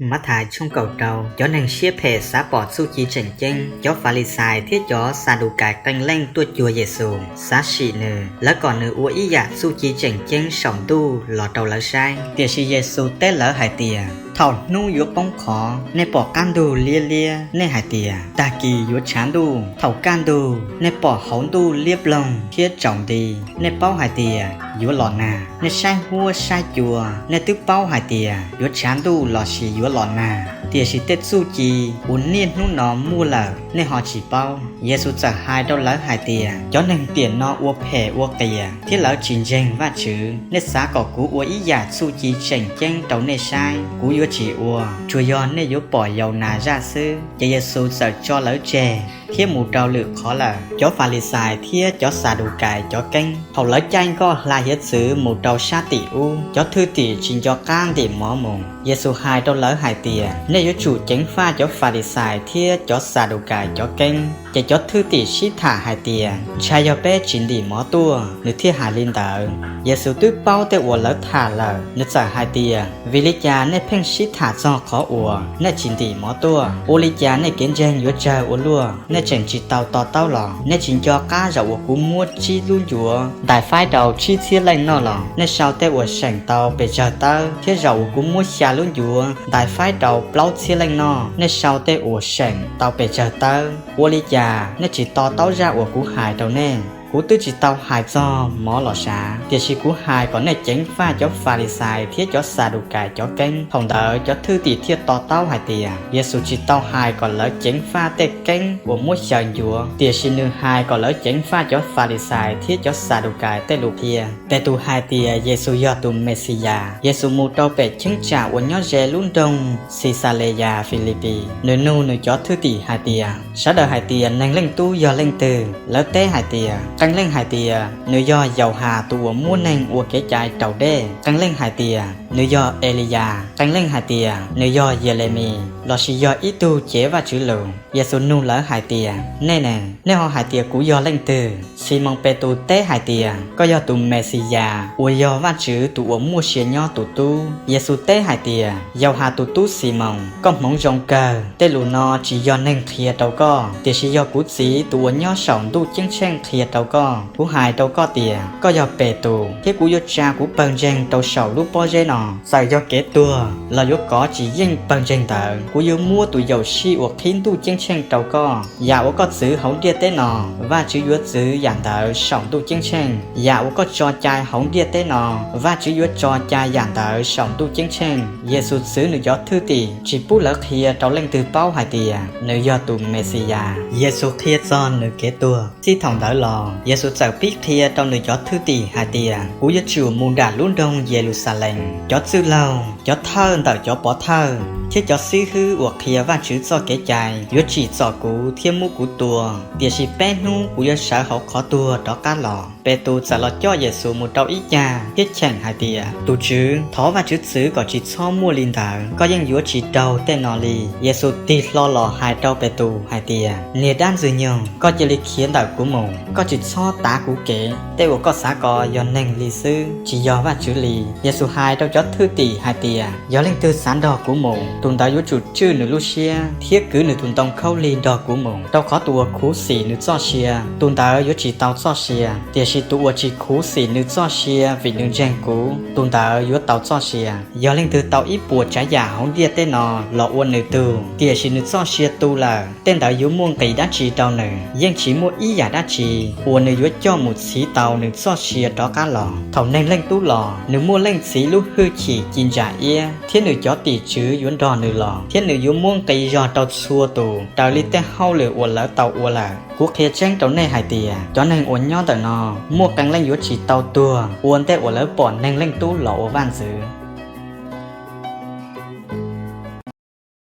Mathais tshooj kaum rau. Cov neeg siab phem xav pom txuj ci tseem ceeb. Cov Falixais thiab cov Xadukais qee leej tuaj cuag Yexus, xav sim Nws. Lawv kom Nws ua ib yam txuj ci tseem ceeb saum ntuj los rau lawv saib. Tiam sis Yexus teb lawv hais tias, Thaum hnub yuav poob qho, nej pom qab ntug liab liab, nej hais tias, Tag kis yuav tshav ntuj. Thaum kaj ntug, nej pom hauv ntuj liab ploog thiab tsaus nti, nej paub hais tias, Yuav los nag. Nej saib huab saib cua, nej twb paub hais tias, yuav tshav ntuj lossis yuav los nag. Tiam sis tej txuj ci uas niaj hnub no muaj lawm, nej ho tsis paub. Yexus txawm hais rau lawv hais tias, Cov neeg tiam no ua phem ua qias, thiab lawv tsis ntseeg Vajtswv. Nej xav kom kuv ua ib yam txuj ci tseem ceeb rau nej saib, kuv yuav tsis ua, tsuas yog nej yuav pom Yaunas zaj xwb. Ces Yexus txawm tso lawv tseg thiab mus rau lwm qhov lawm. Cov Falixais thiab cov Xadukais cov keeb. Thaum lawv caij nkoj hla hiav txwv mus rau sab tim ub, cov thwj tim tsis nco qab ntim mov mus. Yexus hais rau lawv hais tias, Nej yuav tsum ceev faj cov Falixais thiab cov Xadukais cov keeb. Ces cov thwj tim sib tham hais tias, Ntshai yog peb tsis ntim mov tuaj, Nws thiaj hais li ntawd. Yexus twb paub tej uas lawv tham lawm, Nws txawm hais tias, Vim li cas nej pheej sib tham txog qhov uas nej tsis ntim mov tuaj? Ua li cas nej kev ntseeg yuav tsawg ua luaj? Nej tseem tsis tau to taub los? Nej tsis nco qab zaum uas kuv muab tsib lub ncuav ntais faib rau tsib txhiab leej noj los? Nej sau tej uas seem tau pes tsawg tawb, thiab zaum uas kuv muab xya lub ncuav ntais faib rau plaub txhiab leej noj, nej sau tej uas seem tau pes tsawg tawb. Ua li cas nej tsis to taub zaj uas kuv hais rau nej? Kuv twb tsis tau hais txog mov los sav, tiam sis kuv hais kom nej ceev faj cov Falixais thiab cov Xadukais cov keeb. Thaum ntawd cov thwj tim thiaj to taub hais tias, Yexus tsis tau hais kom lawv ceev faj tej keeb uas muab xyaw ncuav, tiam sis nws hais kom lawv ceev faj cov Falixais thiab cov Xadukais tej lus qhia. Petus hais tias Yexus yog tus Mexiyas. Yexus mus rau pem cheeb tsam uas nyob ze lub nroog Xixaleyas Filipis. Nws nug nws cov thwj tim hais tias, Sawv daws hais tias Neeg Leej Tub yog leej twg? Lawv teb hais tias, qee leej hais tias, Nws yog Yauhas tus uas muab neeg ua kev cai raus dej. Qee leej hais tias, Nws yog Eliyas. Qee leej hais tias, Nws yog Yelemis lossis yog ib tug cev Vajtswv lus. Yexus nug lawv hais tias, Nej ne, nej ho hais tias kuv yog leej twg? Ximoos Petus teb hais tias, Koj yog tus Mexiyas uas yog Vajtswv tus uas muaj sia nyob tus Tub. Yexus teb hais tias, Yauhas tus tub Ximoos, koj hmoov zoo kawg. Tej lus no tsis yog neeg qhia rau koj, tiam sis yog kuv Txiv tus uas nyob saum ntuj ceeb tsheej qhia rau koj. Kuv hais rau koj tias, koj yog Petus, thiab kuv yuav tsa kuv Pawg Ntseeg rau saum lub pob zeb no. Txawm yog kev tuag los yuav kov tsis yeej Pawg Ntseeg ntawd. Kuv yuav muab tus Yauxhij uas qhib ntuj ceeb tsheej rau koj. Yam uas koj txwv hauv ntiaj teb no, Vajtswv yuav txwv yam ntawd saum ntuj ceeb tsheej. Yam uas koj tso cai hauv ntiaj teb no, Vajtswv yuav tso cai yam ntawd saum ntuj ceeb tsheej. Yexus txwv nws cov thwj tim tsis pub lawv qhia rau leej twg paub hais tias nws yog tus Mexiyas. Yexus qhia txog nws kev tuag. Txij thaum ntawd los, Yexus txawm pib qhia rau nws cov thwj tim hais tias, Kuv yuav tsum mus nram lub nroog Yeluxalees. Cov txwj laug, cov thawj ntawm cov pov thawj, thiab cov xib hwb uas qhia Vajtswv txoj kev cai yuav tsim txom kuv thiab muab kuv tua, tiam sis peb hnub kuv yuav sawv hauv qhov tuag rov qab los. Petus txawm los coj Yexus mus rau ib cag thiab cheem hais tias, Tus Tswv, thov Vajtswv txwv kom tsis txhob muaj li ntawd, koj yeej yuav tsis raug tej no li. Yexus tig hlo los hais rau Petus hais tias, Niag dab ntxwg nyoog, koj cia li khiav ntawm kuv mus, koj tsis txhob tav kuv kev. Tej uas koj xav ko yog neeg li xwb, tsis yog Vajtswv li. Yexus hais rau cov thwj tim hais tias, Yog leej twg xav nrog kuv mus, tus ntawd yuav tsum tswj nws lub siab thiab kwv nws tus ntoo khaub lig nrog kuv mus. Rau qhov tus uas khuv xim nws txoj sia, tus ntawd yuav tsis tau txoj sia, tiam sis tus uas tsis khuv xim nws txoj sia vim nws ntseeg kuv, tus ntawd yuav tau txoj sia. Yog leej twg tau ib puas tsav yam hauv ntiaj teb no los ua nws tug, tiam sis nws txoj sia tu lawm, tej ntawd yuav muaj nqis dab tsi rau nws? Yeej tsis muaj ib yam dab tsi uas nws yuav coj mus txhiv tau nws txoj sia rov qab los. Thaum Neeg Leej Tub los, nws muaj Leej Txiv lub hwj chim ci ntsa iab, thiab nws cov tim tswv yuav nrog nws los, thiab nws yuav muab nqi zog rau txhua tus raws li tej hauj lwm uas lawv tau ua lawm. Kuv qhia tseeb rau nej hais tias, cov neeg uas nyob ntawm no, muaj qee leej yuav tsis tau tuag ua ntej uas lawv pom Neeg Leej Tub los ua vaj ntxwv.